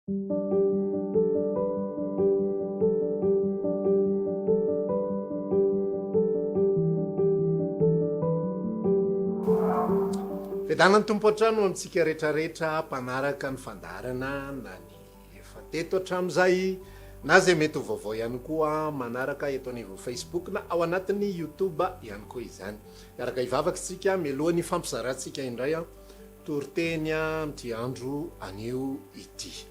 Fiadanan'ny Tompo hatrany ho amintsika rehetrarehetra mpanaraka ny fandaharana na ny efa teto hatramin'izay na izay mety ho vaovao ihany koa manaraka eto anivon'ny Facebook na ao anatin'ny YouTube ihany koa izany. Miaraka hivavaka isika mialohan'ny hifampizarantsika indray toriteny amin'ity andro anio ity.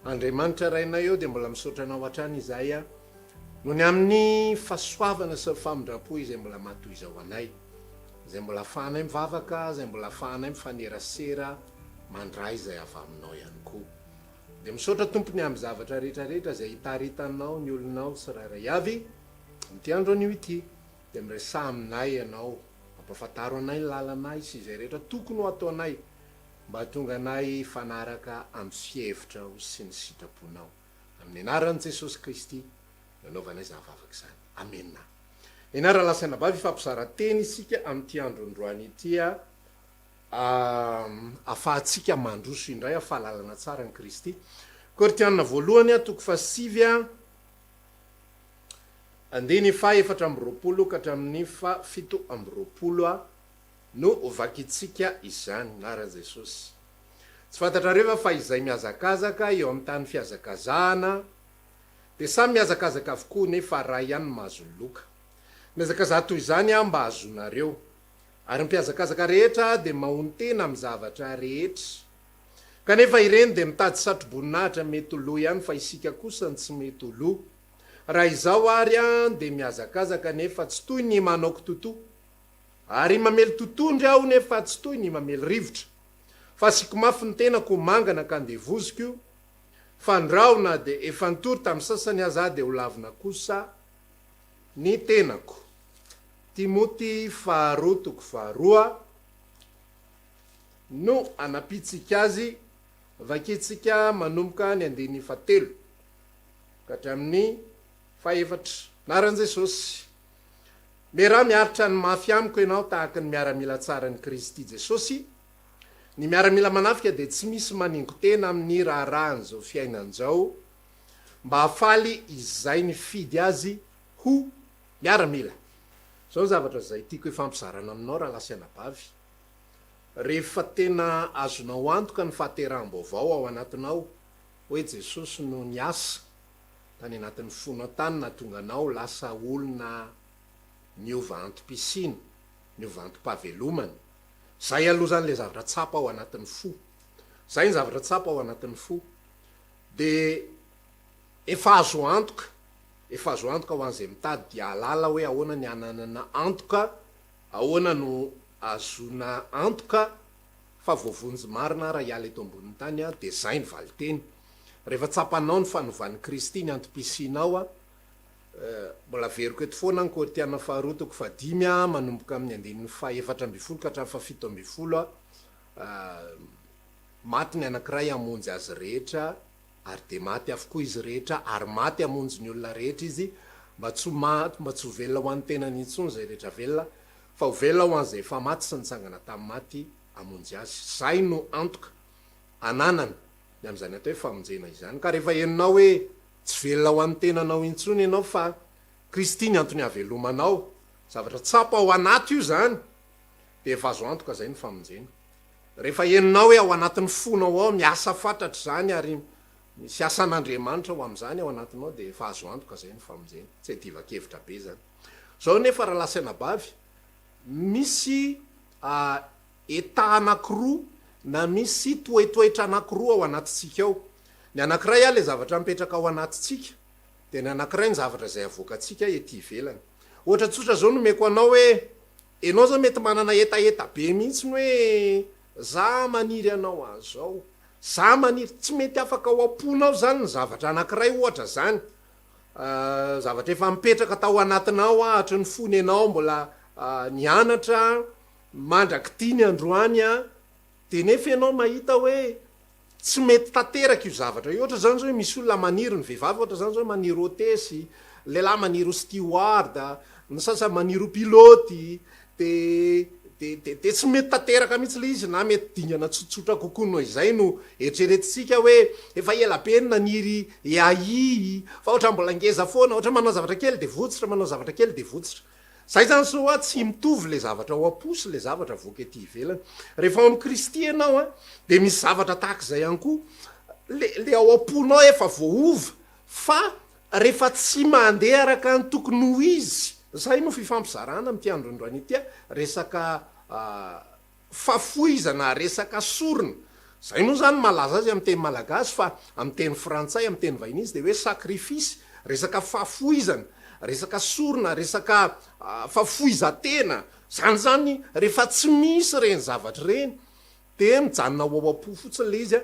Andriamanitra Rainay ô dia mbola misaotra Anao hatrany izahay noho ny amin'ny fahasoavana sy ny famindram-po izay mbola matoizao anay, izay mbola afahanay mivavaka, izay mbola afahanay mifanerasera mandray izay avy Aminao ihany koa. Dia misaotra Tompo ny amin'ny zavatra rehetra rehetra izay itaritanao ny olonao tsirairay avy amin'ity andro anio ity. Dia miresaha aminay Ianao, ampafantaro anay ny lalanay sy izay rehetra tokony ho ataonay mba hahatonga anay hifanaraka amin'ny fihevitrao sy ny sitraponao. Amin'ny anaran'i Jesosy Kristy no anaovanay izany vavaka izany. Amena. Eny ary rahalahy sy anabavy, hifampizara teny isika amin'ity andro androany ity ahafahantsika mandroso indray amin'ny fahalalana tsara an'i Kristy. Korintiana voalohany toko fahasivy andininy faha 24 ka hatramin'ny faha 27 no hovakintsika izany, anaran'i Jesosy. Tsy fantatrareo va fa izay mihazakazaka eo amin'ny tany fihazakazahana dia samy mihazakazaka avokoa nefa ray ihany no mahazo ny loka. Mihazakazaha toy izany aho mba hahazoanareo. Ary ny mpihazakazaka rehetra dia mahonon-tena amin'ny zavatra rehetra. Kanefa ireny dia mitady satro-boninahitra mety ho lo ihany fa isika kosa no tsy mety ho lo. Raha izaho ary dia mihazakazaka nefa tsy toy ny manao kitotoa. Ary mamely totondry aho nefa tsy toy ny mamely rivotra. Fa asiako mafy ny tenako ho mangana ka andevoziko, fandrao na dia efa nitory tamin'ny sasany aza aho dia ho lavina kosa ny tenako. Timoty faharoa toko faharoa no anampiantsika azy, vakintsika manomboka ny andininy fahatelo ka hatramin'ny fahefatra. Anaran'i Jesosy. Mera miaritra ny mafy amiko ianao tahaka ny miaramila tsaran'i Kristy Jesosy. Ny miaramila manafika dia tsy misy maningo-tena amin'ny raharahan'izao fiainana izao mba hahafaly izay nifidy azy ho miaramila. Izao ny zavatra izay tiako hifampizarana aminao rahalahy sy anabavy, rehefa tena azonao antoka ny fahateraham-baovao ao anatinao hoe Jesosy no niasa tany anatin'ny fonao tany nahatonga anao lasa olona niova antom-pisiana, niova antom-pahavelomana. Zay aloha zany le zavatra tsapa ao anatin'ny fo. Zay ny zavatra tsapa ao anatin'ny fo. De efa azo antoka, efa azo antoka ho an'izay mitady dia hahalala hoe ahoana ny hananana antoka, ahoana no ahazoana antoka fa voavonjy marina raha hiala eto ambonin'ny tany aho, dia zay ny valinteny. Rehefa tsapanao ny fanovan'i Kristy ny antom-pisianao, mbola averiko eto foana ny Korintiana faharoa toko fahadimy manomboka amin'ny andininy faha-14 ka hatramin'ny faha-17, maty ny anankiray hamonjy azy rehetra, ary dia maty avokoa izy rehetra, ary maty hamonjy ny olona rehetra izy, mba tsy ho maty, mba tsy ho velona ho an'ny tenany intsony izay rehetra velona, fa ho velona ho an'izay efa maty sy nitsangana tamin'ny maty hamonjy azy. Izay no antoka ananana ny amin'izany atao hoe famonjena izany. Ka rehefa henonao hoe tsy velona ho an'ny tenanao intsony ianao fa Kristy ny antony havelomanao, zavatra tsapa ao anaty io izany, dia efa azo antoka izay ny famonjena. Rehefa henonao hoe ao anatin'ny fonao ao miasa fatratra izany ary misy asan'Andriamanitra ho amin'izany ao anatinao dia efa azo antoka izay ny famonjena. Tsy iadivan-kevitra be izany. Izao anefa rahalahy sy anabavy, misy état anankiroa na misy toetoetra anankiroa ao anatintsika ao. Ny anankiray ilay zavatra mipetraka ao anatintsika, dia ny anankiray ny zavatra izay avoakantsika ety ivelany. Ohatra tsotra izao no omeko anao hoe, ianao izao mety manana hetaheta be mihitsy hoe za maniry hanao an'izao, za maniry, tsy mety afaka ao am-ponao izany ny zavatra anankiray ohatra izany, zavatra efa mipetraka tao anatinao hatry ny fony ianao mbola nianatra, mandrak'ity ny androany an, dia nefa ianao mahita hoe tsy mety tanteraka io zavatra io, ohatra izany zao hoe misy olona maniry, ny vehivavy ohatra izany zao hoe maniry hotesy, ny lehilahy maniry ho steward, ny sasany maniry ho pilote, dia. de de de tsy mety tanteraka mihitsy le izy na mety dingana tsotsotra kokoa noho izay no eritreretintsika hoe efa ela be no naniry EAI fa ohatra mbola ngeza foana, ohatra manao zavatra kely de votsitra, manao zavatra kely de votsitra. Zay zany sao hoa tsy mitovy le zavatra ao am-po sy le zavatra avoaka ety ivelany. Rehefa ao amin'i Kristy ianao an, de misy zavatra tahaka izay ihany koa, le le ao am-ponao efa voaova fa rehefa tsy mandeha araka ny tokony ho izy, zay no fifampizarana amin'ity androandroany ity an, resaka fahafoizana resaka sorona, zay moa zany malaza azy amin'ny teny malagasy fa amin'ny teny frantsay, amin'ny teny vahiny izy dia hoe sacrifice, resaka fahafoizana, resaka sorona, resaka fahafoizan-tena, zany zany rehefa tsy misy ireny zavatra ireny dia mijanona ho ao am-po fotsiny le izy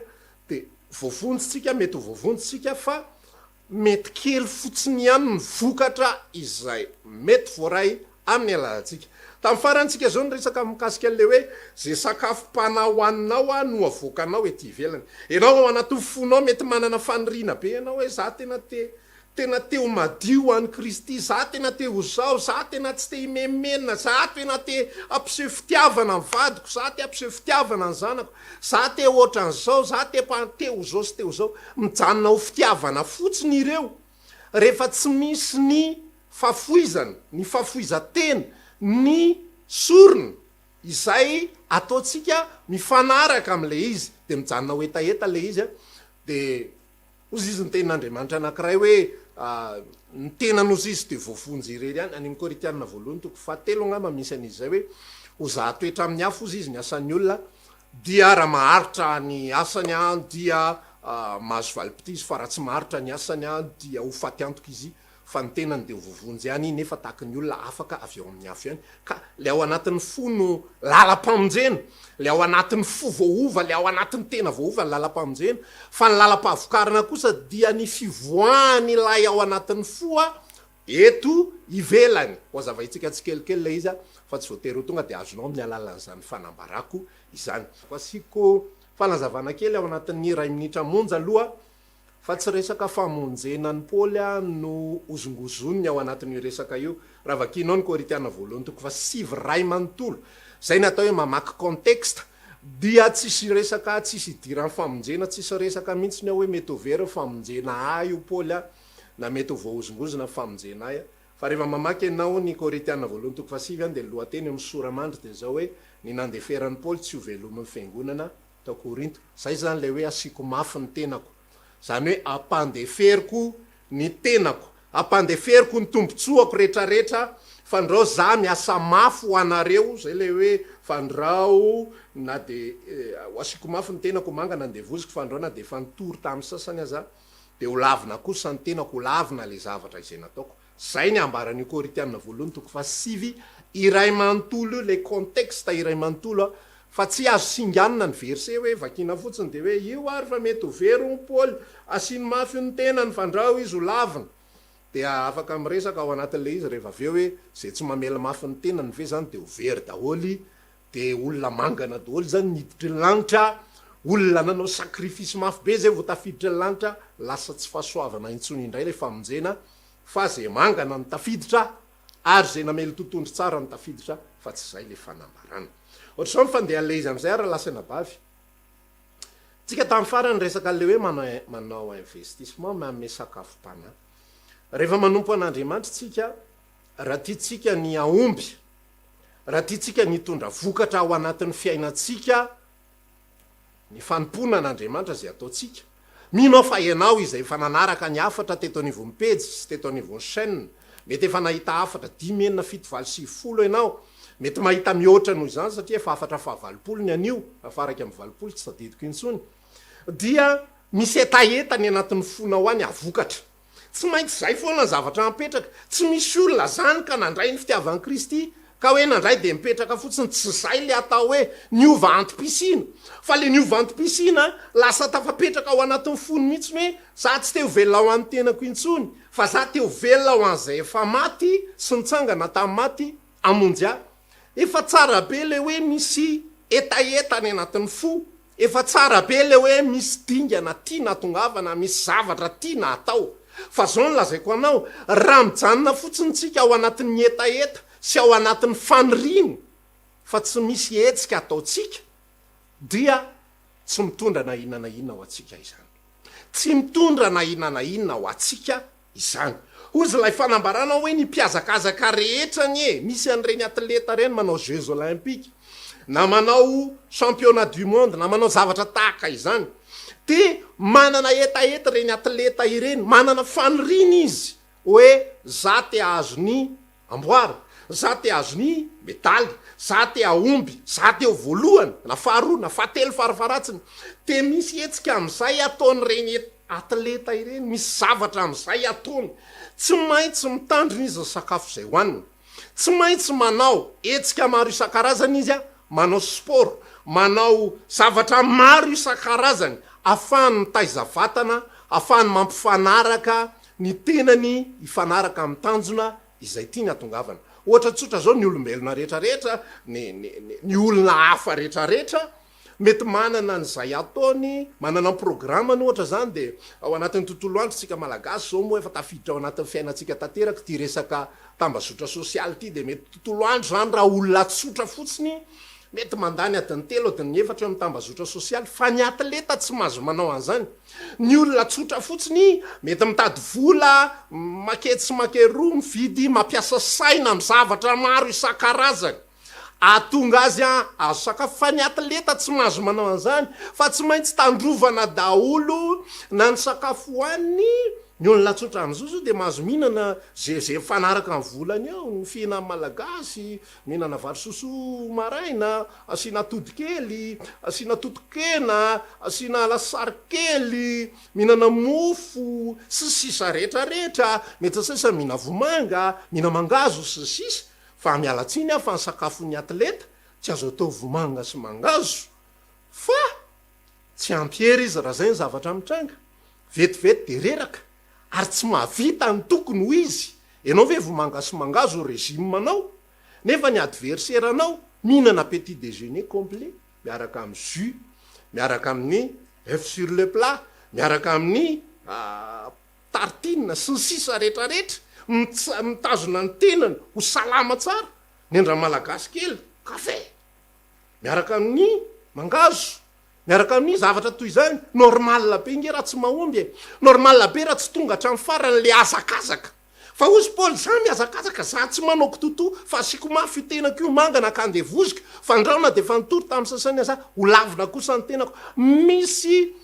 dia voavonjy tsika, mety ho voavonjy tsika fa Mety kely fotsiny ihany ny vokatra izay mety voaray amin'ny alalantsika. Tamin'ny farany tsika izao niresaka mikasika an'ilay hoe ze sakafom-panahy hohaninao a no avoakanao ety ivelany. Ianao ao anatin'ny fonao mety manana faniriana be ianao hoe za tena te tena te ho madio ho an'i Kristy, za tena te ho zao, za tena tsy te himenomenona, za tena te hampiseho fitiavana ny vadiko, za te hampiseho fitiavana ny zanako. Za te ohatran'izao, za te te ho zao sy te ho zao. Mijanona ho fitiavana fotsiny ireo rehefa tsy misy ny fahafoizana, ny fahafoizan-tena, ny sorona izay ataontsika mifanaraka amin'ilay izy. Dia mijanona ho hetaheta ilay izy. Dia hozy izy ny tenin'Andriamanitra anankiray hoe ny tenany hozy izy dia voavonjy irery ihany. Any amin'ny Korintiana voalohany toko fahatelo angamba misy an'izay hoe ho zaha toetra amin'ny hafa hozy izy ny asan'ny olona dia raha maharitra ny asany dia mahazo valim-pitia izy fa raha tsy maharitra ny asany dia ho faty antoka izy fa ny tenany dia ho voavonjy ihany nefa tahaky ny olona afaka avy ao amin'ny afo ihany. Ka ilay ao anatin'ny fo no lalam-pamonjena, ilay ao anatin'ny fo voaova, ilay ao anatin'ny tena voaova ny lalam-pamonjena, fa ny lalam-pahavokarana kosa dia ny fivoahan'ilay ao anatin'ny fo eto ivelany. Ho hazavaintsika tsikelikely ilay izy fa tsy voatery ho tonga dia azonao amin'ny alalan'izany fanambarako izany. Asiako fanazavana kely ao anatin'ny iray minitra monja aloha Fa tsy resaka famonjena an'i Paoly no hozongozoniny ao anatin'io resaka io. Raha vakianao ny Korintiana voalohany toko fahasivy iray manontolo, izay ny atao hoe mamaky contexte, dia tsisy resaka, tsisy idiran'ny famonjena, tsisy resaka mihitsy ny ao hoe mety ho very ny famonjena ahy io Paoly a, na mety ho voahozongozona ny famonjena ahy. Fa rehefa mamaky ianao ny Korintiana voalohany toko fahasivy dia ny lohateny eo amin'ny sora-mandry dia izao hoe, Ny nandeferan'i Paoly tsy ho velomin'ny fiangonana tao Korinto. Zay zany ilay hoe asiako mafy ny tenako. Zany hoe ampandeferiko ny tenako. Ampandeferiko ny tombotsoako retraretra fandrao za miasa mafy ho anareo, zay ilay hoe fandrao na de ho asiako mafy ny tenako mangana andevoziko fandrao na de efa nitory tamin'ny sasany aza de ho lavina kosa ny tenako, ho lavina le zavatra izay nataoko. Zay ny ambaran'io Korintiana voalohany toko fahasivy iray manontolo io, le contexte iray manontolo a, fa tsy azo singanina ny verset hoe vakiana fotsiny de hoe io ary fa mety ho very hono Paoly, asiany mafy io ny tenany fandrao izy ho lavina. Dia afaka miresaka ao anatin'le izy rehefa avy eo hoe ze tsy mamela mafy ny tenany ve zany de ho very daholo Dia olona mangana daholo izany niditry ny lanitra, olona nanao sacrifice mafy be izay vao tafiditra ny lanitra, lasa tsy fahasoavana intsony indray ilay famonjena fa izay mangana no tafiditra ary izay namely totohondry tsara no tafiditra fa tsy izay ilay fanambarana. Ohatr'izao ny fandehan'ilay izy amin'izay ary lasa anabavy. Tsika tamin'ny farany niresaka an'ilay hoe manao manao investissement manome sakafom-panahy. Rehefa manompo an'Andriamanitra tsika, raha tiantsika ny hahomby, Raha tiantsika ny hitondra vokatra ao anatin'ny fiainantsika ny fanompoana an'Andriamanitra izay ataontsika, mino aho fa ianao izay efa nanaraka ny hafatra teto anivon'ny pejy sy teto anivon'ny chaîne, mety efa nahita hafatra dimy, enina, fito, valo, 90 ianao, mety mahita mihoatra noho izany satria efa hafatra fahavalopolo ny anio, na faha 81 tsy tadidiko intsony, dia misy hetaheta any anatin'ny fonao any hahavokatra. Tsy maintsy izay foana ny zavatra mipetraka. Tsy misy olona zany ka nandray ny fitiavan'i Kristy ka hoe nandray dia mipetraka fotsiny. Tsy izay le atao hoe niova antom-pisiana. Fa le niova antom-pisiana lasa tafapetraka ao anatin'ny fony mihitsy hoe za tsy te ho velona ho an'ny tenako intsony fa za te ho velona ho an'izay efa maty sy nitsangana tamin'ny maty hamonjy ahy. Efa tsara be le hoe misy hetaheta any anatin'ny fo, efa tsara be le hoe misy dingana tiana atongavana, misy zavatra tiana atao. Fa zao no lazaiko anao, raha mijanona fotsiny tsika ao anatin'ny hetaheta sy ao anatin'ny faniriana, fa tsy misy hetsika ataontsika dia tsy mitondra na inona na inona ho antsika izany. Tsy mitondra na inona na inona ho antsika izany. Hozy ilay fanambarana hoe ny mpihazakazaka rehetra anie, misy an'ireny atleta ireny manao jeux olympiques, na manao championnat du monde, na manao zavatra tahaka izany, dia manana hetaheta ireny atleta ireny, manana faniriana izy hoe za te hahazo ny amboara, za te hahazo ny medaly, za te hahomby, za te ho voalohany, na faharoa, na fahatelo farafaharatsiny. Dia misy hetsika amin'izay ataon'ireny atleta ireny, misy zavatra amin'izay ataony. Tsy maintsy mitandrina izy ny sakafo izay hohaniny. Tsy maintsy manao hetsika maro isan-karazany izy, manao sport, manao zavatra maro isan-karazany ahafahany mitaiza vatana, ahafahany mampifanaraka ny tenany hifanaraka amin'ny tanjona izay tiany hatongavana. Ohatra tsotra izao, ny olombelona rehetra rehetra, ny ny ny olona hafa rehetra rehetra, mety manana an'izay ataony, manana ny programany ohatra izany dia ao anatin'ny tontolo andro tsika Malagasy izao moa efa tafiditra ao anatin'ny fiainantsika tanteraka ity resaka tambazotra sosialy ity dia mety tontolo andro izany raha olona tsotra fotsiny mety mandany adiny telo adiny efatra eo amin'ny tambazotra sosialy fa ny atleta tsy mahazo manao an'izany. Ny olona tsotra fotsiny mety mitady vola maketsy sy makeroa, mividy, mampiasa saina amin'ny zavatra maro isan-karazany ahatonga azy hahazo sakafo fa ny atleta tsy mahazo manao an'izany fa tsy maintsy tandrovana daholo na ny sakafo hohaniny, ny olona tsotra amin'izao zao dia mahazo mihinana ze ze mifanaraka amin'ny volany eo, ny fihinan'ny malagasy, mihinana vary sosoa maraina, Asiana atody kely, asiana totokena, asiana lasary kely, mihinana mofo, sy ny sisa rehetra rehetra, mety sisa mihina vomanga, mihina mangahazo sy ny sisa Fa miala tsiny aho fa ny sakafon'ny atleta tsy azo atao vomanga sy mangahazo fa tsy ampy hery izy raha zay ny zavatra mitranga, vetivety dia reraka ary tsy mahavita ny tokony ho izy, ianao ve vomanga sy mangahazo régime anao? Nefa ny adversaire anao mihinana petit déjeuner complet miaraka amin'ny jus, miaraka amin'ny oeuf sur le plat, miaraka amin'ny tartine sy ny sisa rehetra rehetra, mitazona ny tenany ho salama tsara, nendra malagasy kely kafe miaraka amin'ny mangahazo, miaraka amin'ny zavatra toy izany, normal be nge raha tsy mahomby e, normal be raha tsy tonga hatramin'ny farany le hazakazaka. Fa hozy Paoly, za mihazakazaka, za tsy manao kitotoa, fa asiako mafy io tenako io, mangana ka andevoziko, fa ndrao na dia efa nitory tamin'ny sasany aza, ho lavina kosa ny tenako. Misy,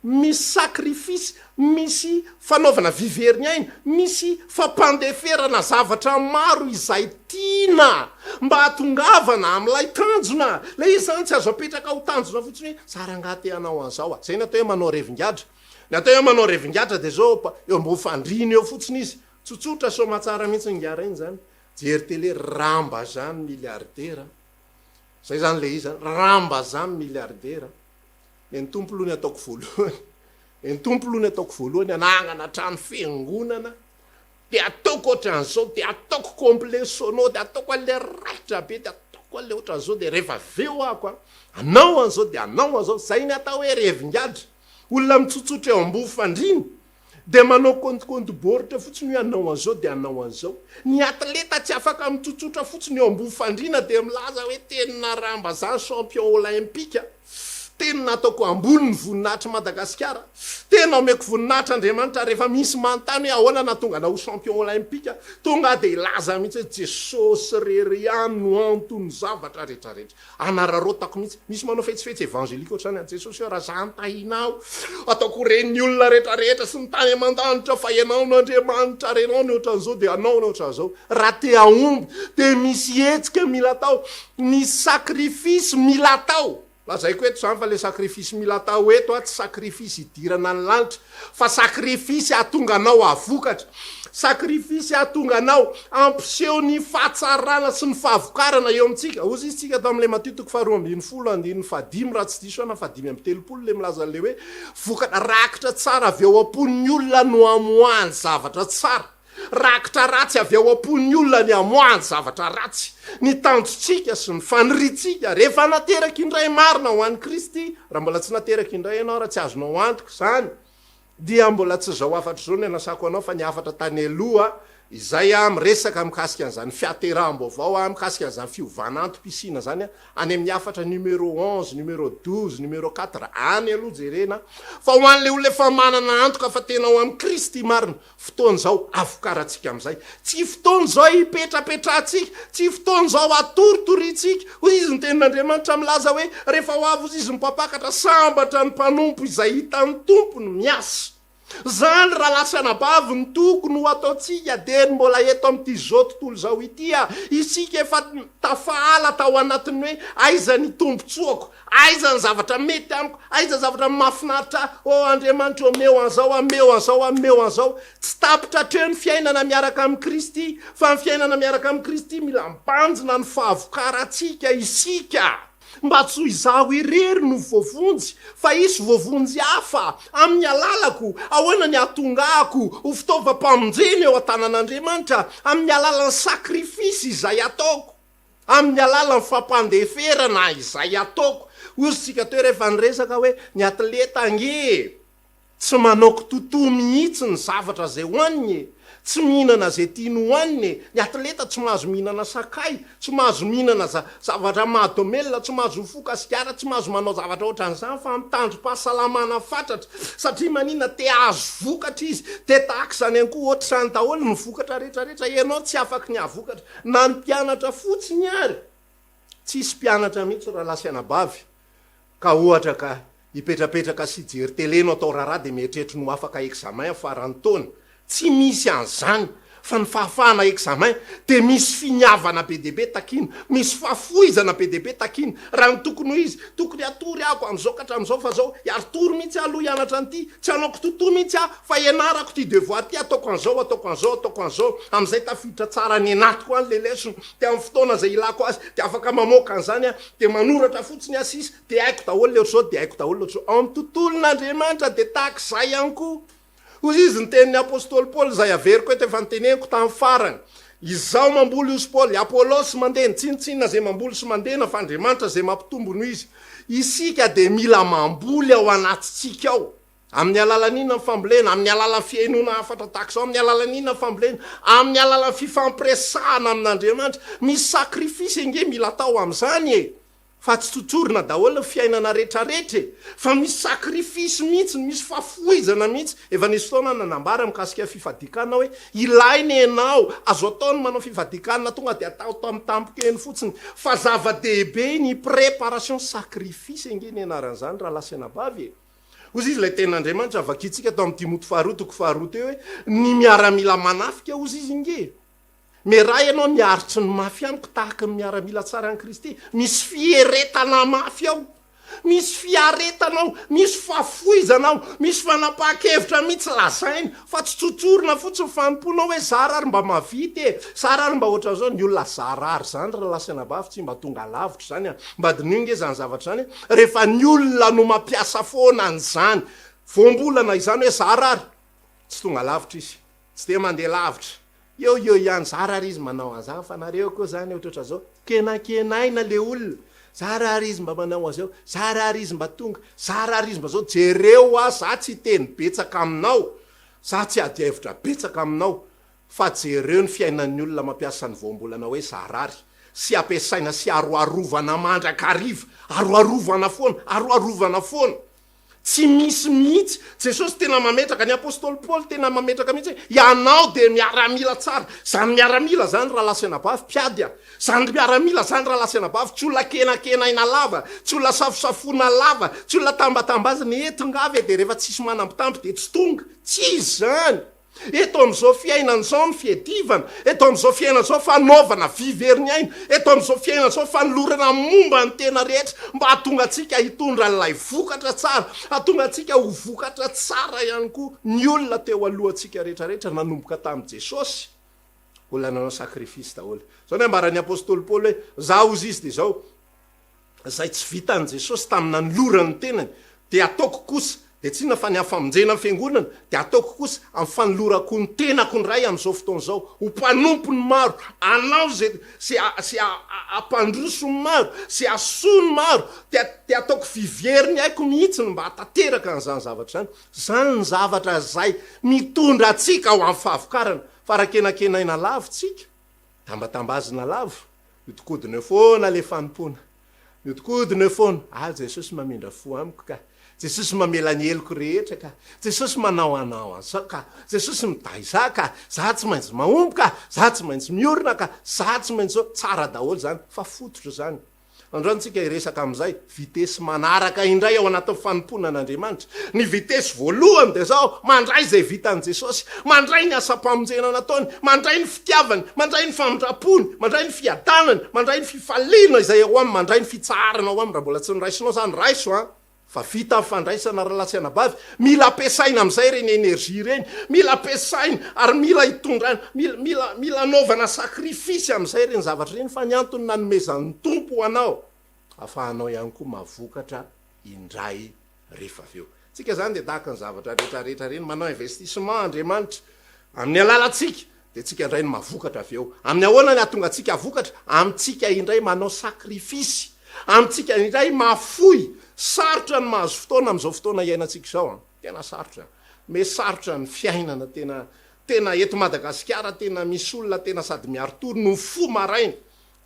misy sacrifice, misy fanaovana vy very ny aina, misy fampandeferana zavatra maro izay tiana mba hahatongavana amin'ilay tanjona. Ilay izy izany tsy azo apetraka ho tanjona fotsiny hoe, za rangahy te hanao an'izao a. Izay ny atao hoe manao revin-gadra. Ny atao hoe manao revin-gadra dia zao, eo ambony fandriana eo fotsiny izy, tsotsotra soamatsara mihitsy ingahy rainy zany, jery télé, ramba zany milliardaire, zay zany le izy an, ramba zany milliardaire, ny an'ny Tompo aloha ny ataoko voalohany, ny an'ny Tompo aloha ny ataoko voalohany, hanangana trano fiangonana, Dia ataoko ohatran'izao, dia ataoko complet sono, dia ataoko an'ilay raitra be, dia ataoko an'ilay ohatran'izao, dia rehefa avy eo ako an, hanao an'izao, dia hanao an'izao, izay ny atao hoe revin-gadra. Olona mitsotsotra eo ambony fandriana, dia manao kaonty-kaonty baoritra fotsiny hoe hanao an'izao, dia hanao an'izao. Ny atleta tsy afaka mitsotsotra fotsiny eo ambony fandriana dia milaza hoe tena rambazaha champion olympique. Tena ataoko ambony ny voninahitr'i Madagasikara. Tena omeko voninahitra Andriamanitra rehefa misy manontany hoe ahoana nahatonga anao ho champion olympique, tonga dia hilaza mihitsy hoe Jesosy irery ihany no anton'ny zavatra rehetra rehetra. Anararaotako mihitsy. Misy manao fetsifetsy evangelique ohatr'izany an'i Jesosy hoe raha za no tahinao, ataoko ho ren'ny olona rehetra rehetra sy ny tany aman-danitra fa ianao no Andriamanitra ary ianao no ohatran'izao dia anao no ohatran'izao. Raha te hahomby dia misy hetsika mila atao. Ny sacrifice mila atao, lazaiko eto izany fa le sacrifice mila atao eto a tsy sacrifice hidirana ny lanitra fa sacrifice hahatonga anao hahavokatra, sacrifice hahatonga anao hampiseho ny fahatsarana sy ny fahavokarana eo amintsika. Hozy izy tsika tao amin'ilay Matio toko faharoa ambinifolo andininy fahadimy raha tsy diso aho na fahadimy amby telopolo le milaza an'le hoe vokatra rakitra tsara avy ao am-pon'ny olona no amoahany zavatra tsara. Rakitra ratsy avy ao am-pon'ny olona ny hamoahany zavatra ratsy. Ny tanjontsika sy ny faniriantsika rehefa nateraka indray marina ho an'i Kristy, raha mbola tsy nateraka indray ianao, raha tsy azonao antoka izany, dia mbola tsy izao hafatra izao ny anasako anao fa ny hafatra tany aloha. Izay miresaka mikasika an'izany fiateraham-baovao, mikasika an'izany fiovana antom-pisiana izany, any amin'ny hafatra numéro 11, numéro 12, numéro 4, any aloha jerena. Fa ho an'ilay olona efa manana antoka fa tena ao amin'i Kristy marina, fotoana izao havokarantsika amin'izay. Tsy fotoana izao hipetrapetrahantsika, tsy fotoana izao hatoritoriantsika. Hoy izy ny tenin'Andriamanitra milaza hoe, rehefa ho avy hozy izy ny mpampakatra, sambatra ny mpanompo izay hitan'ny tompony miasa. Zany rahalahy sy anabavy ny tokony ho ataontsika dieny mbola eto amin'ity zao tontolo izao ity a! Isika efa tafahala tao anatin'ny hoe aiza ny tombotsoako, aiza ny zavatra mety amiko, aiza ny zavatra mahafinaritra ahy, oh Andriamanitra omeo an'izao aho, omeo an'izao aho, omeo an'izao. Tsy tapitra hatreo ny fiainana miaraka amin'i Kristy, fa ny fiainana miaraka amin'i Kristy mila mibanjina ny fahavokarantsika isika. Mba tsy ho izaho irery no voavonjy, fa hisy voavonjy hafa amin'ny alalako. Ahoana ny hahatongako ho fitaovam-pamonjena eo an-tanan'Andriamanitra? Amin'ny alalan'ny sakrifisy izay ataoko, amin'ny alalan'ny fampandeferana izay ataoko. Hoy isika teo rehefa niresaka hoe ny atleta ange e! Tsy manao kitotoa mihitsy ny zavatra izay hohaniny e! Tsy mihinana izay tiany hohanina e! Ny atleta tsy mahazo mihinana sakay, tsy mahazo mihinana za, zavatra mahadomelina, tsy mahazo mifoka sigara, tsy mahazo manao zavatra ohatran'izany fa mitandrim-pahasalamana fatratra satria maninona? Te hahazo vokatra izy. Dia tahaka izany ihany koa, ohatr'izany daholo ny vokatra rehetra rehetra, ianao tsy afaky ny hahavokatra na ny mpianatra fotsiny ary. Tsisy mpianatra mihitsy rahalahy sy anabavy ka ohatra ka hipetrapetraka sy hijery télé no atao raharaha dia mieritreritra ny ho afaka examen faran'ny taona. Tsy misy an'izany fa ny fahafahana examen dia misy finiavana be dia be takiana, misy fahafoizana be dia be takiana. Raha ny tokony ho izy, tokony hatory aho amin'izao ka hatramin'izao fa zao hiaritory mihitsy aho aloha hianatra an'ity, tsy hanao kitotoa mihitsy aho fa hianarako ity devoir ity, ataoko an'izao, ataoko an'izao, ataoko an'izao, amin'izay tafiditra tsara any anatiko any ilay lesona. Dia amin'ny fotoana izay ilako azy dia afaka mamoaka an'izany aho, dia manoratra fotsiny aho sisa, dia haiko daholo ilay ohatr'izao, dia haiko daholo ilay ohatr'izao. Ao amin'ny tontolon'Andriamanitra dia tahaka izay ihany koa. Hoy izy ny tenin'ny apostoly Paoly izay averiko eto efa noteneniko tamin'ny farany, Izaho mamboly hozy Paoly, Apolosy mandena, tsinontsinona izay mamboly sy mandena fa Andriamanitra izay mampitombo no izy. Isika dia mila mamboly ao anatintsika ao. Amin'ny alalan'ny inona ny fambolena? Amin'ny alalan'ny fihainoana hafatra tahaka izao. Amin'ny alalan'ny inona ny fambolena? Amin'ny alalan'ny fifampiresahana amin'Andriamanitra. Misy sacrifice ange mila atao amin'izany e! Fa tsy tsotsorina daholo ny fiainana retraretra e! Fa misy sacrifice mihitsy, misy fahafoizana mihitsy. Efa nisy fotoana nanambara mikasika fifadian-kanina hoe ilaina ianao, azo atao ny manao fifadian-kanina tonga dia atao tampotampoka eny fotsiny. Fa zava-dehibe ny préparation, sacrifice ange ny anaran'izany rahalahy sy anabavy e! Hoy izy ilay tenin'Andriamanitra vakintsika tao amin'ny Timoty faharoa toko faharoa teo hoe, ny miaramila manafika hozy izy nge. Miaraha ianao miaritry ny mafy amiko tahaka ny miaramila tsara an'i Kristy. Misy fieretana mafy ao. Misy fiaretana ao, misy fahafoizana ao, misy fanapahan-kevitra mihitsy lazaina fa tsy tsotsorina fotsiny fanompoana hoe zara ary mba mahavita e, zara ary mba ohatran'izao, ny olona zara ary izany ry lahy sy anabavy tsy mba tonga lavitra izany an, mba diniho nge izany zavatra izany e, rehefa ny olona no mampiasa foana an'izany voambolana izany hoe zara ary, tsy tonga lavitra izy, tsy dia mandeha lavitra, eo eo ihany, zara ary izy manao an'izany fa nareo koa zany ohatrohatran'izao, kenakenaina le olona, zara ary izy mba manao an'izao, zara ary izy mba tonga, zara ary izy mba zao, jereo hoa za tsy hiteny betsaka aminao, za tsy hiady hevitra betsaka aminao, fa jereo ny fiainan'ny olona mampiasa ny voambolana hoe zara ary, sy ampiasaina sy aroarovana mandrakariva, aroarovana foana, aroarovana foana. Tsy misy mihitsy. Jesosy tena mametraka, ny apostoly Paoly tena mametraka mihitsy hoe, ianao dia miaramila tsara. Izany miaramila izany rahalahy sy anabavy, mpiady a. Izany miaramila izany rahalahy sy anabavy, tsy olona kenakenaina lava, tsy olona safosafoina lava, tsy olona tambatambazina, eh tongava e, dia rehefa tsisy manambitamby dia tsy tonga. Tsy izany. Eto amin'izao fiainana izao ny fiadivana, eto amin'izao fiainana izao fanaovana vy very ny aina, eto amin'izao fiainana izao fanolorana momba ny tena rehetra mba hahatonga antsika hitondra an'ilay vokatra tsara, hahatonga antsika ho vokatra tsara ihany koa ny olona teo alohantsika rehetra rehetra nanomboka tamin'i Jesosy. Olona nanao sacrifice daholo. Izao ny ambaran'ny apostoly Paoly hoe, Izaho hozy izy dia izao, izay tsy vitan'i Jesosy tamin'ny nanolorany ny tenany dia ataoko kosa. Dia tsy inona fa ny amin'ny famonjena ny Fiangonana, dia ataoko kosa amin'ny fanolorako ny tenako indray amin'izao fotoana izao, ho mpanompo ny maro, hanao izay, sy, sy hampandroso ny maro, sy hahasoa ny maro, dia, dia ataoko vivier ny aiko mihitsy ny mba hahatanteraka an'izany zavatra izany. Izany ny zavatra izay mitondra antsika ho amin'ny fahavokarana. Fa raha kenakenaina lava isika, tambatambazina lava, mihodinkodina eo foana ilay fanompoana. Mihodinkodina eo foana. Ah Jesosy mamindra fo amiko ka. Jesosy mamela ny heloko rehetra ka. Jesosy manao anao an'izao ka. Jesosy mitahy za ka. Za tsy maintsy mahomby ka. Za tsy maintsy miorina ka. Za tsy maintsy zao. Tsara daholo izany fa fototra izany. Androany tsika hiresaka amin'izay vitesy manaraka indray ao anatin'ny fanompoana an'Andriamanitra. Ny vitesy voalohany dia izao, mandray izay vitan'i Jesosy, mandray ny asam-pamonjena nataony, mandray ny fitiavany, mandray ny famindram-pony, mandray ny fiadanany, mandray ny fifaliana izay ao aminy, mandray ny fitsaharana ao aminy. Raha mbola tsy noraisinao izany, raiso an! Fa vita ny fandraisana rahalahy sy anabavy, mila ampiasaina amin'izay ireny énergie ireny, mila ampiasaina ary mila itondrana, mila, mila, mila anaovana sacrifice amin'izay ireny zavatra ireny fa ny antony nanomezan'ny Tompo ho anao, ahafahanao ihany koa mahavokatra indray rehefa avy eo. Tsika zany dia tahaka ny zavatra rehetra rehetra ireny, manao investissement Andriamanitra amin'ny alalantsika, dia tsika indray no mahavokatra avy eo. Amin'ny ahoana ny hahatonga antsika hahavokatra? Amintsika indray manao sacrifice, amintsika indray mahafoy. Sarotra ny mahazo fotoana amin'izao fotoana iainantsika izao an! Tena sarotra. Me sarotra ny fiainana tena tena eto Madagasikara tena misy olona tena sady miari-tory no mifoha maraina.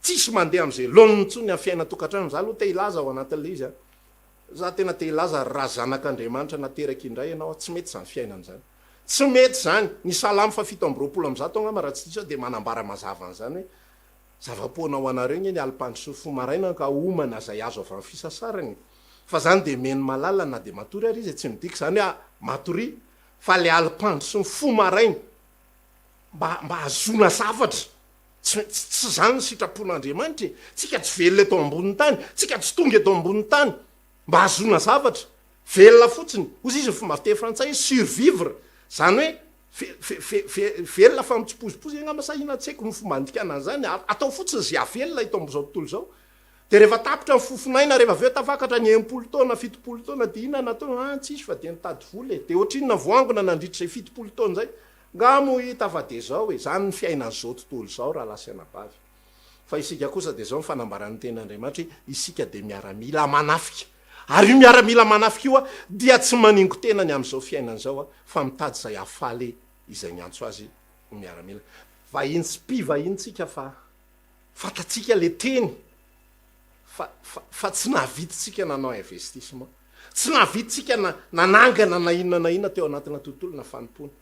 Tsisy mandeha amin'izay laoniny intsony amin'ny fiainan-tokantrano. Za aloha te hilaza ao anatin'ilay izy an! Za tena te hilaza raha zanak'Andriamanitra nateraka indray ianao tsy mety izany fiainana izany. Tsy mety izany. Ny Salamo faha 127 angamba raha tsy diso aho dia manambara mazava an'izany hoe zava-poana ho anareo nge ny alim-pandrosoa fo maraina ka homana izay azo avy amin'ny fisasarana e. Fa izany dia meno malala na dia matory ary izy e, tsy midika izany hoe matoria fa ilay alim-pandrosoa fo maraina mba mba hahazoana zavatra. Tsy tsy izany ny sitrapon'Andriamanitra e! Tsika tsy velona eto ambonin'ny tany, tsika tsy tonga eto ambonin'ny tany mba hahazoana zavatra. Velona fotsiny. Hozy izy ny fomba fiteny frantsay hoe survivre. Izany hoe ve ve ve ve velona fa mitsipozipozy angamba sa inona tsy haiko ny fomba andikana an'izany. Atao fotsiny izay hahavelona eto amin'izao tontolo izao. Dia rehefa tapitra ny fofon'aina, rehefa avy eo tafakatra ny 60 taona, 70 taona, dia inona no atao? Ah, tsisy fa dia nitady vola e. Dia ohatrinona voangona nandritra izay 70 taona izay? Nga moa hita fa dia zao e, zany ny fiainan'izao tontolo izao rahalahy sy anabavy. Fa isika kosa dia zao ny fanambaran'ny tenin'Andriamanitra hoe isika dia miaramila manafika. Ary io miaramila manafika io dia tsy maningo-tena ny amin'izao fiainana izao fa mitady izay hahafaly izay niantso azy ho miaramila. Vahiny sy mpivahiny tsika fa fantatsika le teny fa fa fa tsy nahavita tsika nanao investissement. Tsy nahavita tsika na nanangana na inona na inona teo anatina tontolo na fanompoana.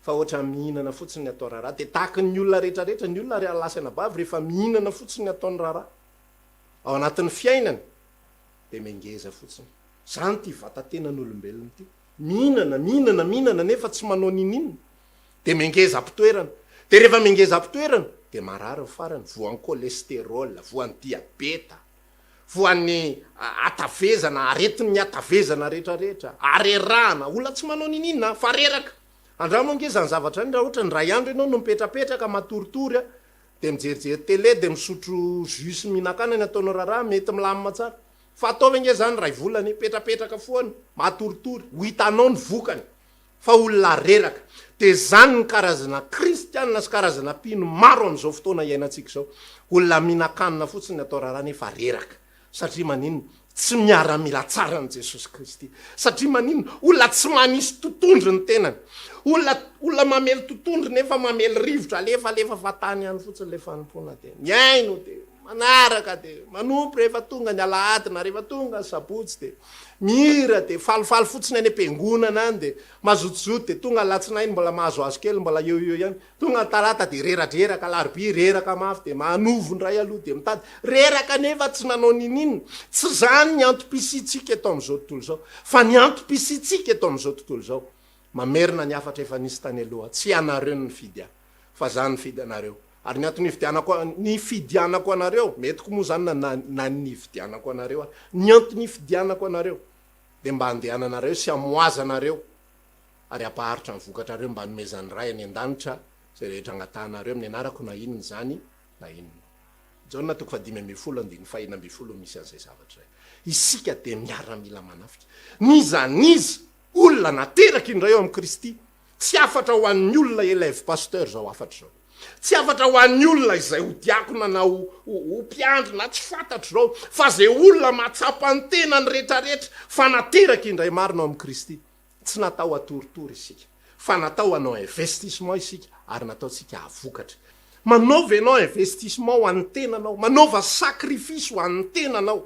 Fa ohatra mihinana fotsiny ny atao raharaha dia tahaky ny olona rehetra rehetra, ny olona rahalahy sy anabavy rehefa mihinana fotsiny ny ataony raharaha ao anatin'ny fiainany dia mengeza fotsiny. Zany ity vatatenan'olombelona ity. Mihinana, mihinana, mihinana nefa tsy manao n'ininona. Dia mengeza am-pitoerana. Dia rehefa mengeza am-pitoerana dia marary ny farany, voan'ny cholesterol, voan'ny diabeta, voan'ny hatavezana, aretin'ny hatavezana rehetra rehetra, harerahana, olona tsy manao n'ininona fa reraka. Andramo ange izany zavatra izany raha ohatra indray andro ianao no mipetrapetraka matoritory dia mijerijery télé dia misotro jus sy mihinan-kanina ny ataonao raharaha, mety milamina tsara. Fa ataovy ange izany iray volana e, mipetrapetraka foana, matoritory, ho hitanao ny vokany. Fa olona reraka. Dia izany ny karazana kristiana sy karazana mpino maro amin'izao fotoana iainantsika izao. Olona mihinan-kanina fotsiny ny atao raharaha nefa reraka. Satria maninona? Tsy miaramila tsara an'i Jesosy Kristy. Satria maninona? Olona tsy manisy totondry ny tenany. Olona olona mamely totondry nefa mamely rivotra, alefa alefa fa tany ihany fotsiny ilay fanompoana dia mihaino dia manaraka dia manompo rehefa tonga ny alahady na rehefa tonga ny sabotsy dia mihira dia falifaly fotsiny any am-piangonana any dia mazotozoto dia tonga alatsinainy mbola mahazoazo kely mbola eo eo ihany tonga ny talata dia reradreraka alarobia reraka mafy dia manovo indray aloha dia mitady reraka nefa tsy nanao nininona tsy izany ny antom-pisiantsika eto amin'izao tontolo izao fa ny antom-pisiantsika eto amin'izao tontolo izao mamerina ny hafatra efa nisy tany aloha tsy ianareo no nifidy ahy fa za nifidy anareo Ary ny antony nifidianako nifidianako anareo, mety koa moa izany na na nividianako anareo ary, ny antony nifidianako anareo dia mba handehananareo sy hamoazanareo ary hampaharitra ny vokatrareo mba hanomezan'ny Ray any an-danitra izay rehetra angatahanareo amin'ny anarako na inona izany na inona. Jaona toko faha-15 andininy faha-16 misy an'izay zavatra izay. Isika dia miaramila manafika. N'iza n'iza. Olona nateraka indray ao amin'i Kristy. Tsy hafatra ho an'ny olona élève pasteur izao hafatra izao. Tsy hafatra ho an'ny olona izay ho diakona na ho ho mpiandry na tsy fantatro izao, fa izay olona mahatsapa ny tenany rehetrarehetra fa nateraka indray marina ao amin'i Kristy. Tsy natao hatoritory isika, fa natao hanao investissement isika ary nataontsika hahavokatra. Manaova ianao investissement ho an'ny tenanao, manaova sacrifice ho an'ny tenanao.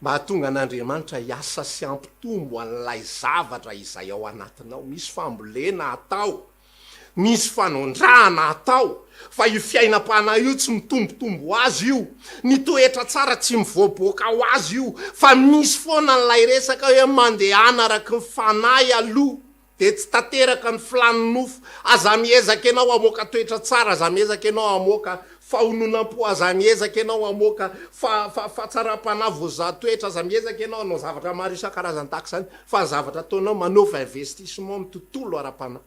Mba hahatonga an'Andriamanitra hiasa sy hampitombo an'ilay zavatra izay ao anatinao. Misy fambolena atao, misy fanondrahana atao, fa io fiainam-panahy io tsy mitombotombo ho azy io, ny toetra tsara tsy mivoaboaka ho azy io, fa misy foana an'ilay resaka hoe mandehana araky ny fanahy aloha. Dia tsy tanteraka ny filàn'ny nofo. Aza miezaka ianao hamoaka toetra tsara, aza miezaka ianao hamoaka fahononam-po, aza miezaka ianao hamoaka fahatsaram-panahy voazaha toetra, aza miezaka ianao hanao zavatra maro isan-karazany tahaka izany, fa ny zavatra ataonao, manaova investissement amin'ny tontolo ara-panahy.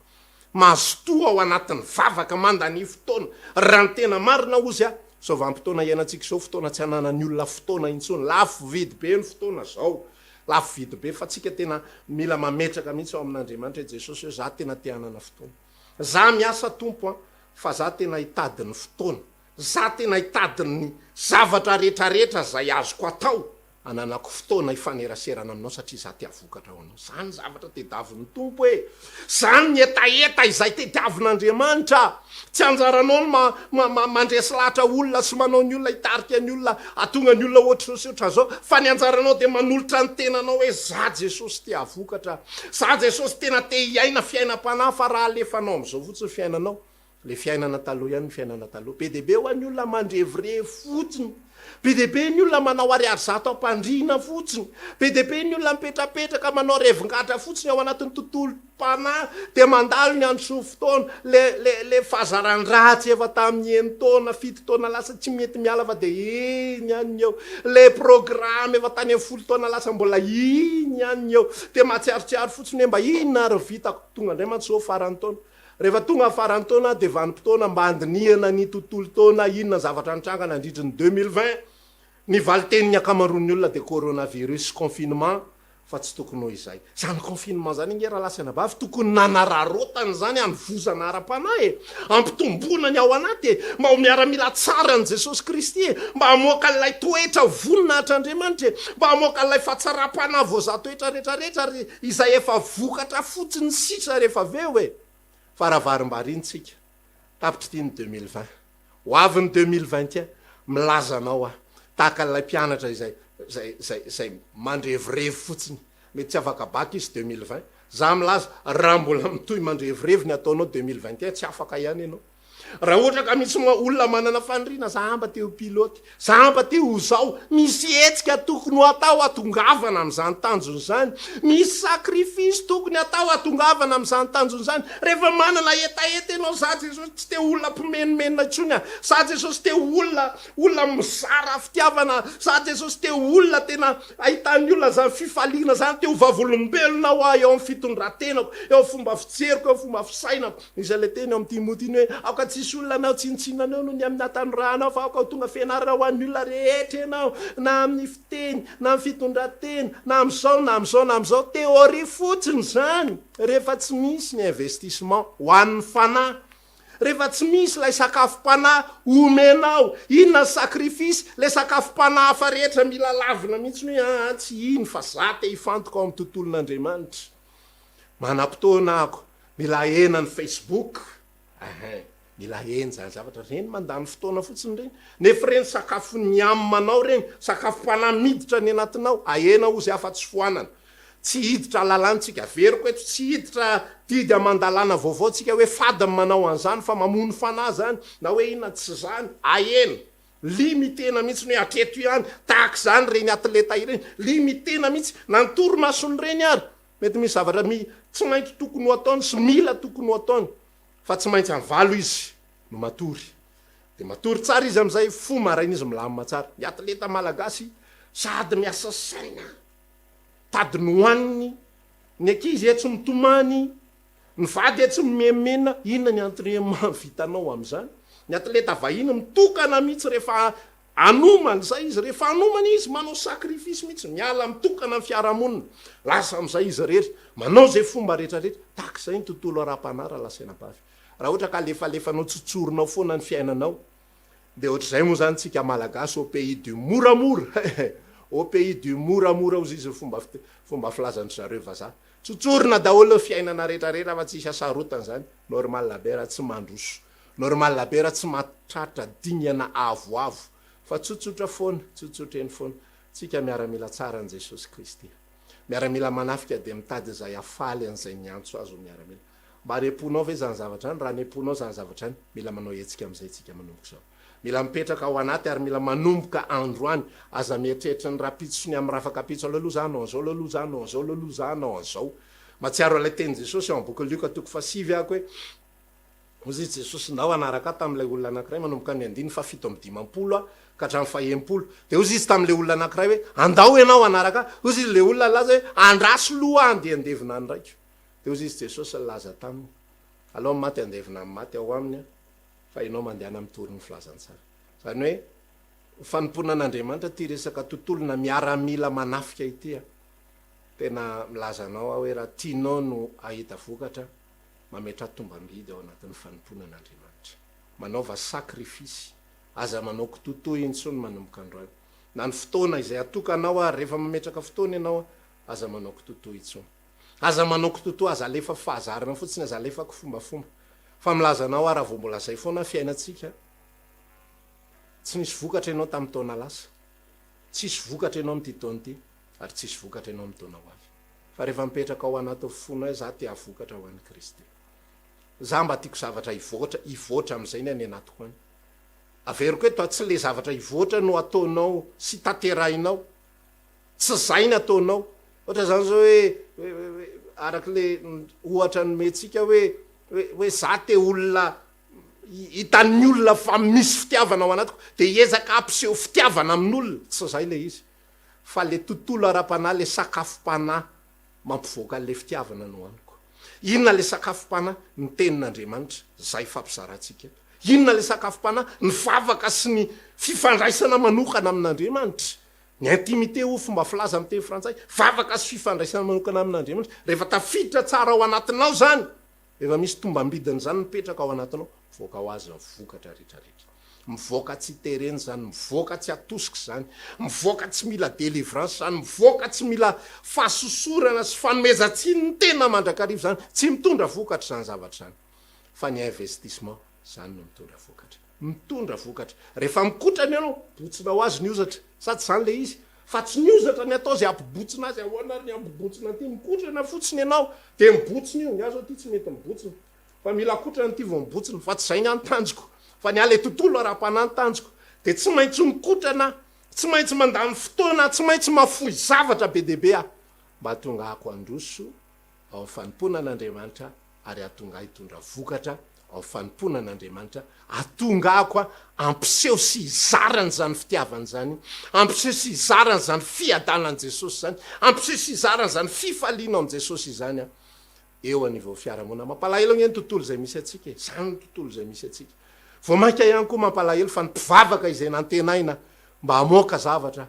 Mazotoa ao anatin'ny vavaka, mandania fotoana. Raha ny tena marina hozy aho, izao vanim-potoana iainantsika izao, fotoana tsy ananan'ny olona fotoana intsony, lafo vidy be ny fotoana izao. Lafo vidy be fa tsika tena mila mametraka mihitsy ao amin'Andriamanitra hoe Jesosy hoe za tena te hanana fotoana. Za miasa Tompo an fa za tena hitady ny fotoana. Za tena hitady ny zavatra retraretra zay azoko atao hananako fotoana hifaneraserana aminao satria za te havokatra ho anao. Zany zavatra tediavin'ny Tompo e! Zany ny hetaheta izay tediavin'Andriamanitra. Tsy anjaranao ny mandresy lahatra olona sy manao ny olona hitarika ny olona hahatonga ny olona ohatr'izao sy ohatran'izao fa ny anjaranao dia manolotra ny tenanao hoe za Jesosy te hahavokatra, za Jesosy tena te hiaina fiainam-panahy fa raha alefanao amin'izao fotsiny fiainanao Le fiainana taloha ihany ny fiainana taloha. Be dia be hoa ny olona mandrevirevy fotsiny. Be dia be ny olona manao ariary zato am-pandriana fotsiny. Be dia be ny olona mipetrapetraka manao revin-gadra fotsiny ao anatin'ny tontolom-panahy dia mandalo ny andro sy ny fotoana. Le, le, le fahazaran-dratsy efa tamin'ny enin-taona, fito taona lasa tsy mety miala fa dia iny ihany ny eo. Le programme efa tany amin'ny folo taona lasa mbola iny ihany ny eo. Dia mahatsiarotsiaro fotsiny hoe mba inona ary ny vitako. Tonga indray mantsy izao faran'ny taona. Rehefa tonga ny faran'ny taona dia vanim-potoana mba handinihana ny tontolo taona, inona ny zavatra nitranga nandritry ny 2020. Ny valin-tenin'ny ankamaroan'ny olona dia coronavirus sy confinement fa tsy tokony ho izay. Izany confinement izany ange rahalahy sy anabavy tokony nanararaotana izany hanovozana ara-panahy e! Hampitomboana ny ao anaty e! Mba ho miaramila tsara an'i Jesosy Kristy e! Mba hamoaka an'ilay toetra voninahitr'Andriamanitra e! Mba hamoaka an'ilay fahatsaram-panahy voazaha toetra rehetrarehetra ary Izay efa vokatra fotsiny sisa rehefa avy eo e! Fa raha varimbariana tsika, tapitra ity ny 2020, ho avy ny 2021, milaza anao aho, tahaka an'ilay mpianatra izay, izay, izay, izay mandrevirevy fotsiny, mety tsy afaka bac izy 2020, za milaza, raha mbola mitohy mandrevirevy ny ataonao 2021, tsy afaka ihany ianao. Raha ohatra ka misy olona manana faniriana, za mba te ho pilote, za mba te ho zao, misy hetsika tokony ho atao hatongavana amin'izany tanjona izany, misy sacrifice tokony atao hatongavana amin'izany tanjona izany. Rehefa manana hetaheta ianao, za Jesosy tsy te ho olona mpimenomenona intsony aho, za Jesosy te ho olona olona mizara fitiavana, za Jesosy te ho olona tena ahitan'ny olona izany fifaliana izany, te ho vavolombelona aho eo amin'ny fitondran-tenako, eo amin'ny fomba fijeriko, eo amin'ny fomba fisainako. Izay ilay teny ao amin'i Timoty iny hoe, Aoka tsy hisy olona hanao tsinontsinona anao noho ny amin'ny hatanoranao, fa aoka ho tonga fianarana ho an'ny olona rehetra ianao, na amin'ny fiteny, na amin'ny fitondran-tena, na amin'izao, na amin'izao, na amin'izao. Théorie fotsiny izany, rehefa tsy misy ny investissement ho an'ny fanahy, rehefa tsy misy ilay sakafom-panahy omenao. Inona ny sacrifice? Ilay sakafom-panahy hafa rehetra mila lavina mihitsy hoe, aa, tsy iny fa za te hifantoka ao amin'ny tontolon'Andriamanitra. Manam-potoana aho. Mila ahena ny Facebook ehe, mila ahena izany zavatra ireny, mandany fotoana fotsiny ireny, nefa ireny sakafon'ny âme anao ireny, sakafom-panahy miditra any anatinao, ahena hozy aho fa tsy foanana, tsy hiditra lalàna tsika, averiko eto, tsy hiditra didy aman-dalàna vaovao tsika hoe fady ny manao an'izany fa mamono fanahy izany, na hoe inona, tsy izany, ahena, limitena mihitsy ny hoe hatreto ihany, tahaka izany ireny atleta ireny, limitena mihitsy, na ny torimason'ireny ary. Mety misy zavatra mi tsy maintsy tokony ho ataony sy mila tokony ho ataony fa tsy maintsy havalo izy no matory. Dia matory tsara izy amin'izay, fo maraina izy milamina tsara. Ny atleta malagasy sady miasa saina, tady ny hohaniny, ny ankizy etsy mitomany, ny vady etsy mimenomenona, inona ny entrainement vitanao amin'izany? Ny atleta vahiny mitokana mihitsy rehefa. Hanomana izay izy, rehefa hanomana izy manao sacrifice mihitsy, miala mitokana amin'ny fiarahamonina, lasa amin'izay izy irery, manao izay fomba rehetra rehetra, tahaka izay ny tontolo ara-panahy rahalahy sy anabavy. Raha ohatra ka alefalefanao tsotsorinao foana ny fiainanao, dia ohatr'izay moa izany tsika malagasy au pays du moramora, au pays du moramora hozy izy ny fomba fomba filazan-dry zareo vazaha. Tsotsorina daholo ny fiainana rehetra rehetra fa tsisy hasarotana izany, normal be raha tsy mandroso. Normal be raha tsy mahatratra dingana avoavo fa tsotsotra foana, tsotsotra eny foana. Tsika miaramila tsara an'i Jesosy Kristy. Miaramila manafika dia mitady izay hafaly an'izay niantso azy ho miaramila. Mba any am-ponao ve izany zavatra izany? Raha any am-ponao izany zavatra izany, mila manao hetsika amin'izay tsika manomboka izao. Mila mipetraka ao anaty ary mila manomboka androany. Aza mieritreritra ny rahampitso sy ny amin'ny rafakapitso, aleo aloha za hanao an'izao, aleo aloha za hanao an'izao, aleo aloha za hanao an'izao. Mahatsiaro ilay tenin'i Jesosy ao amin'ny bokin'i Lioka toko fahasivy aho hoe, Hoy izy, Jesosy, Ndao hanaraka ahy tamin'ilay olona anankiray, manomboka ny andininy fahafito amby dimampolo ka hatramin'ny fahenimpolo. Dia hoy izy tamin'ilay olona anankiray hoe, Andao ianao hanaraka ahy. Hoy izy, ilay olona nilaza hoe, Andraso loha aho handeha handevina ny raiko. Dia hoy izy, Jesosy nilaza taminy, Alao ny maty handevina ny maty ao aminy, fa ianao mandehana mitory ny filazantsara. Izany hoe, ny fanompoana an'Andriamanitra ity resaka tontolona miaramila manafika ity. Tena milaza anao aho hoe raha tianao no hahita vokatra, mametraha tombam-bidy ao anatin'ny fanompoana an'Andriamanitra. Manaova sacrifice. Aza manao kitotoa intsony manomboka androany. Na ny fotoana izay atokanao ary rehefa mametraka fotoana ianao, aza manao kitotoa intsony. Aza manao kitotoa, aza alefa fahazarana fotsiny, aza alefa kifombafomba. Fa milaza anao aho raha vao mbola izay foana ny fiainantsika, tsy nisy vokatra ianao tamin'ny taona lasa, tsy hisy vokatra ianao amin'ity taona ity, ary tsy hisy vokatra ianao amin'ny taona ho avy. Fa rehefa mipetraka ao anatin'ny fonao hoe za te hahavokatra ho an'i Kristy. Za mba tiako zavatra hivoatra, hivoatra amin'izay ny any anatiko any. Averiko eto a, tsy le zavatra hivoatra no ataonao sy tanterahinao. Tsy zay ny ataonao. Ohatra zany zao hoe, hoe, araka le ohatra nomentsika hoe, hoe, hoe za te olona hitan'ny olona fa misy fitiavana ao anatiko, de hiezaka hampiseho fitiavana amin'olona. Tsy zay le izy. Fa le tontolo ara-panahy, le sakafom-panahy mampivoaka an'le fitiavana no amiko. Inona le sakafom-panahy? Ny tenin'Andriamanitra, zay ifampizarantsika eto. Inona le sakafom-panahy? Ny vavaka sy ny fifandraisana manokana amin'Andriamanitra. Ny intimité hoy fomba filaza amin'ny teny frantsay, vavaka sy fifandraisana manokana amin'Andriamanitra. Rehefa tafiditra tsara ao anatinao zany, Rehefa misy tombambidiny izany mipetraka ao anatinao, mivoaka ho azy ny vokatra rehetra rehetra. Mivoaka tsy terena izany, mivoaka tsy atosika izany, mivoaka tsy mila delivrance izany, mivoaka tsy mila fahasosorana sy fanomezan-tsiny ny tena mandrakariva izany. Tsy mitondra vokatra izany zavatra izany. Fa ny investissement, izany no mitondra vokatra. Mitondra vokatra. Rehefa mikotrana ianao, botsina ho azy ny hozatra. Sa tsy izany ilay izy? Fa tsy ny hozatra ny atao izay hampibotsina azy, ahoana ary ny hampibotsina an'ity? Mikotrana fotsiny ianao dia mibotsina io, ny ahy zao ity tsy mety mibotsina fa mila kotrana ity vao mibotsina, fa tsy izay ny ahy ny tanjoko fa ny ahy ilay tontolo ara-panahy ny tanjoko dia tsy maintsy mikotrana aho, tsy maintsy mandany fotoana aho, tsy maintsy mahafoy zavatra be dia be aho mba hahatonga ahako handroso ao amin'ny fanompoana an'Andriamanitra ary hahatonga ahy hitondra vokatra ao amin'ny fanompoana an'Andriamanitra, hahatonga ahy hampiseho sy hizara an'izany fitiavana izany, hampiseho sy hizara an'izany fiadanan'i Jesosy izany, hampiseho sy hizara an'izany fifaliana ao amin'i Jesosy izany aho eo anivon'ny fiarahamonina. Mampalahelo ange ny tontolo izay misy antsika e! Izany ny tontolo izay misy antsika. Vao mainka ihany koa mampalahelo fa ny mpivavaka izay nantenaina mba hamoaka zavatra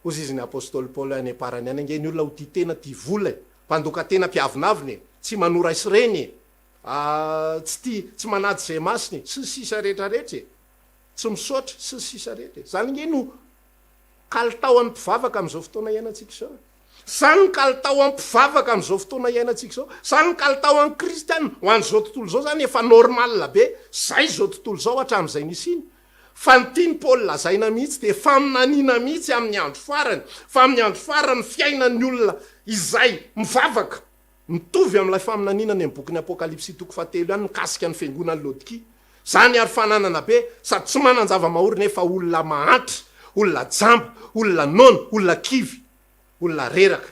Hozy izy ny Apostoly Paoly any am-parany any ange ny olona ho tia tena, tia vola e, mpandoka tena, mpiavonavona e, tsy manoa ray sy reny e, tsy tia, tsy manaja izay masina e, sy ny sisa rehetra rehetra e, tsy misaotra, sy ny sisa rehetra e. Izany ange no kalitaon'ny mpivavaka amin'izao fotoana iainantsika izao e. Izany ny kalitaon'ny mpivavaka amin'izao fotoana iainantsika izao. Izany ny kalitaon'ny kristiana. Ho an'izao tontolo izao izany efa normal be izay izao tontolo izao hatramin'izay nisiany. Fa ny tian'i Paoly lazaina mihitsy dia faminaniana mihitsy amin'ny andro farany, fa amin'ny andro farany ny fiainan'ny olona izay mivavaka, mitovy amin'ilay faminaniana any amin'ny bokin'ny Apokalypsy toko fahatelo ihany mikasika ny fiangonan'i Laodikia. Izany ary fananana be, sady tsy manan-java-mahory nefa olona mahantra, olona jamba, olona noana, olona kivy, olona reraka,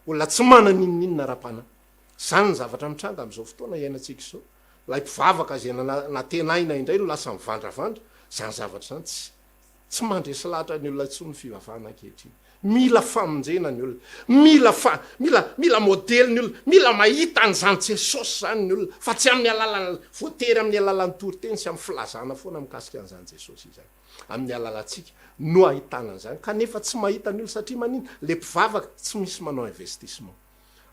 olona tsy manana n'inon'inona ara-panahy. Izany ny zavatra mitranga amin'izao fotoana iainantsika izao. Ilay mpivavaka izay nanantenaina indray no lasa mivandravandra, izany zavatra izany tsy tsy mandresy lahatra ny olona intsony ny fivavahana ankehitriny. Mila famonjena ny olona. Mila fa, mila, mila modely ny olona. Mila mahita an'izany Jesosy izany ny olona, fa tsy amin'ny alalan'ny, voatery amin'ny alalan'ny toriteny sy amin'ny filazana foana mikasika an'izany Jesosy izany. Amin'ny alalantsika no ahitana an'izany, kanefa tsy mahita ny olona satria maninona? Le mpivavaka tsy misy manao investissement.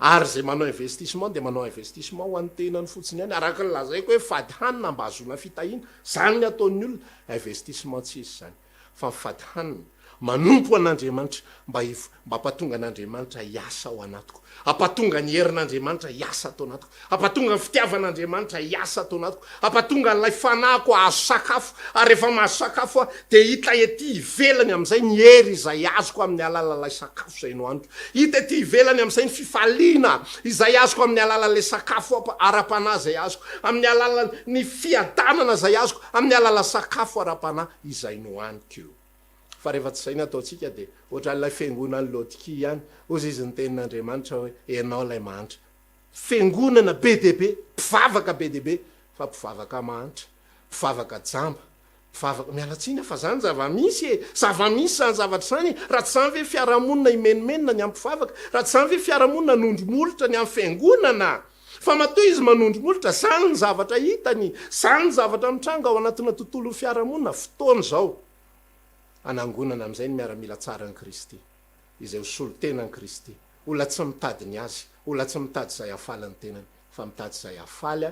Ary izay manao investissement dia manao investissement ho an'ny tenany fotsiny ihany, araka ny lazaiko hoe fady hanina mba hahazoana fitahiana, izany ny ataon'ny olona, investissement tsy izy izany fa mifady hanina, manompo an'Andriamanitra mba mba hampatonga an'Andriamanitra hiasa ao anatiko, hampatonga ny herin'Andriamanitra hiasa ato anatiko, hampatonga ny fitiavan'Andriamanitra hiasa ato anatiko, hampatonga an'ilay fanahiko hahazo sakafo, ary rehefa mahazo sakafo aho dia hita ety ivelany amin'izay ny hery izay azoko amin'ny alalan'ilay sakafo izay nohaniko. Hita ety ivelany amin'izay ny fifaliana izay azoko amin'ny alalan'ilay sakafo ara-panahy izay azoko, amin'ny alalan'ny fiadanana izay azoko, amin'ny alalan'ny sakafo ara-panahy izay nohaniko. Fa rehefa tsy izay ny ataontsika dia ohatran'ilay fiangonan'i Laodikia ihany, hozy izy ny tenin'Andriamanitra hoe, Ianao ilay mahantra. Fiangonana be dia be, mpivavaka be dia be, fa mpivavaka mahantra, mpivavaka jamba, mpivavaka, miala tsiny aho fa zany zava-misy e! Zava-misy zany zavatra zany e! Raha tsy zany ve fiarahamonina himenomenona ny amin'ny mpivavaka? Raha tsy zany ve fiarahamonina hanondro molotra ny amin'ny fiangonana? Fa matoa izy manondro molotra, zany ny zavatra hitany, zany ny zavatra mitranga ao anatina tontolon'ny fiarahamonina, fotoana izao hanangonana amin'izay ny miaramila tsaran'i Kristy. izay ho solontenan'i Kristy, olona tsy mitady ny azy, olona tsy mitady izay hahafaly ny tenany, fa mitady izay hahafaly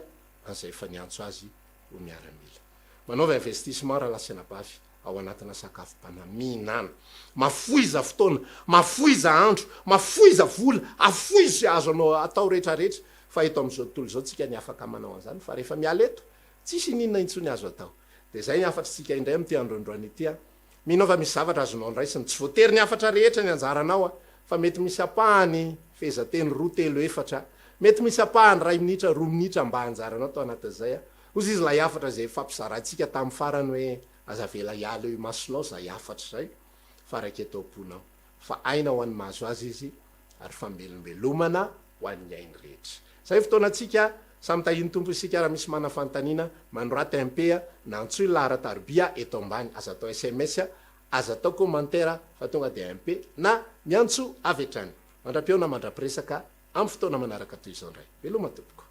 an'izay efa niantso azy ho miaramila. Manaova investissement rahalahy sy anabavy ao anatina sakafom-panahy. Mihinàna. Mafoiza fotoana, mafoiza andro, mafoiza vola, afoizo izay azonao atao rehetra rehetra, fa eto amin'izao tontolo izao tsika ny afaka manao an'izany, fa rehefa miala eto, tsisy ininona intsony azo atao. Dia izay ny hafatr'tsika indray amin'ity androandroany ity an. Mino aho fa misy zavatra azonao andraisina. Tsy voatery ny hafatra rehetra ny anjaranao a! Fa mety misy ampahany fehezanteny roa, telo, efatra. Mety misy ampahany iray minitra, roa minitra mba anjaranao tao anatin'izay a! Hozy izy ilay hafatra izay nifampizaraintsika tamin'ny farany hoe aza avela hiala eo imasonao izay hafatra izay fa raiketo am-ponao. Fa aina ho an'ny mahazo azy izy ary fambelombelomana ho an'ny ainy rehetra. Izay ny fotoanantsika, samy tahian'ny Tompo isika, raha misy manana fanontaniana, manorata MP na antsoy ny laharan-tarobia eto ambany, aza atao sms, aza atao commentaire fa tonga dia MP na miantso avy hatrany. Mandra-pihaona mandra-piresaka amin'ny fotoana manaraka toy izao indray. Veloma tompoko.